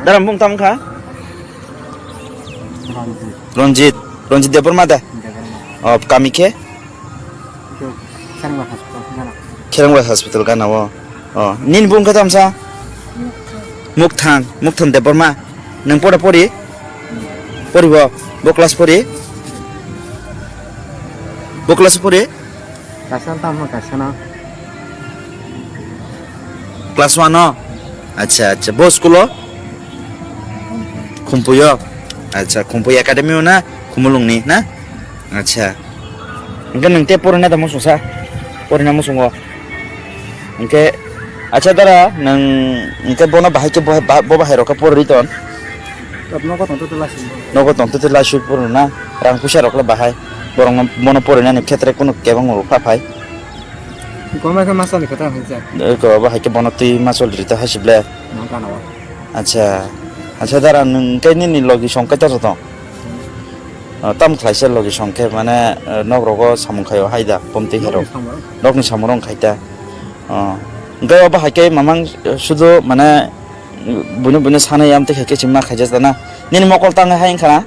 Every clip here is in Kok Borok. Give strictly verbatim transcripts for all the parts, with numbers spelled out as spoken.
Dara bumung tamo kha? Ranjit. Ranjit. Ranjit Debbarma da? Debbarma. O, kami khe? Itu Kherengwa Hospital, gana. Kherengwa Hospital gana o. O, nini bumung khe tamsa? Mukthang. Mukthang Debbarma. Nang pora pori? Pori bo? Bo class pori? Bo class pori? Kaisa tamo kaisa no. Class one o? Acha, acha. Bo school o? Khumpui o? Acha, Khumpui Academy o na? Khumulung ni na? Acha. Hingke nang te porina da muchungsa? Porina muchungo. Hingke, acha dara, nang hingke bono bahai ke bo, bo bahai rok ke porri ton? Nogo tongtwtwi laiswi. Nogo tongtwtwi laiswi porno na? Rang puisa rok le bahai. Borok no, bono porinani khetre kunu kebang rok pha phai. Goma khe masali kota hinsa. Eko bahai ke bono twi masol rita hasible. Nang kana wa. Acha. Acha dara nang ke nini logi song kaita joto. Ah, tam khlaisa logi songkhe mane, ah, nok rogo samung khaio haida pomtwi herok. Nokni samung rok khai ta. Ah, hwnkhe obo hai khe mamang, eh, sudu mane, eh, buino buino sanai amtwi khai khe chwngma khaijak jana. Nini mokol tang hai wngkha na?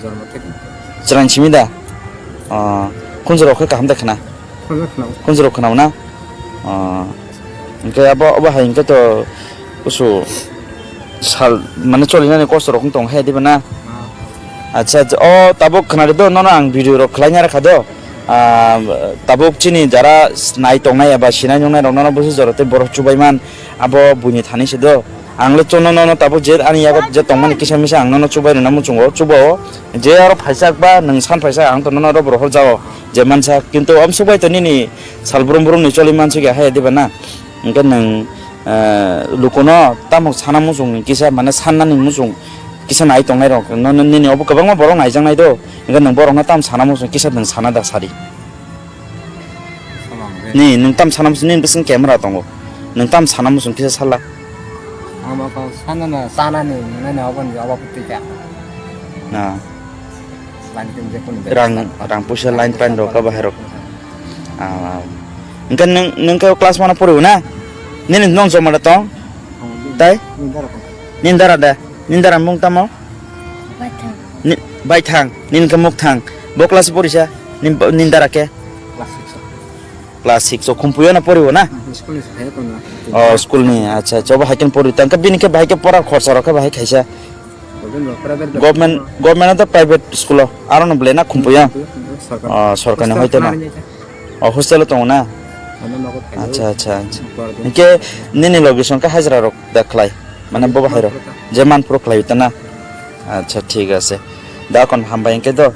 Jormo thik. Chwraini simi da? Ah, khunjurok khe kaham da khna? Khunjurok khna. Khunjurok khna na? Ah, hwnkhe abo, obo hai hwnkhe to kusu sal mane cholinani kosto rok wng tong he diba na? Ah. Acha, acha. O tabuk khwnari do, nono ang video rok khlai nai rwkha do. Ah, tabuk chini jara nai tongnai eba sinai nungnai rok nono busi jora tei borok chubai man abo buini thani se do. Ang le chono nono tabuk je ani yago je tongmani kisa misa ang nono chubai rwna muchungo, chuba o. Je aro phaisa ba nwng san phaisa ang to nono oro bo rohor jao je mansa, kintu amsuk bai to nini sal brum brum ni choli mansuk ya hai diba na? Hwnkhe nwng, eh, lukuno tamo sana muchung kisa, mane sannani muchung kisa nai tongnai rok. No, no, nini obo kwbangma borok naijaknai do. Hwnkhe nwng borokno tamo sana muchung kisa nwng sana da sadi. Samang re. Ni, nwng tamo sana muchung, nini bwswng camera tongo. Nwng tamo sana muchung kisa sala. Ang bo kok sanana, sanani, nini obo ni obo putui kha. Na. Rang, rang puisa line pan rok ka bahai rok. Ah, hwnkhe nwng, nwng khe class one o poriwo na? Nini nwng joma da tong? Tai? Nini dara da? Nini dara mung tamo? Baithang. Ni, Baithang. Nini khe Mukthang. Bo class porisa? Nin, nini dara khe? Class six o. Class six o. Khumpuyo na poriwo na? Hmm, school ni se hai kono. Oh, school ni. Acha, acha. Obo hai khe pori. Tang khe bini khe bahai khe pora khorsa rok khe bahai khaisa. Government, government o to private school o, aro no belai na khumpuya? Sorkar. O, sorkar ni hostel hoite ma. Thani jai kha. O, hostel o tongo na? Ano nogo thani. Acha, acha, acha. Borok. Hingke nini logi song khe hajra rok da khlai? Mane bo bahai rok? Manpur o khlai ta na? Acha, thik ase. Da kon hambai hingke do.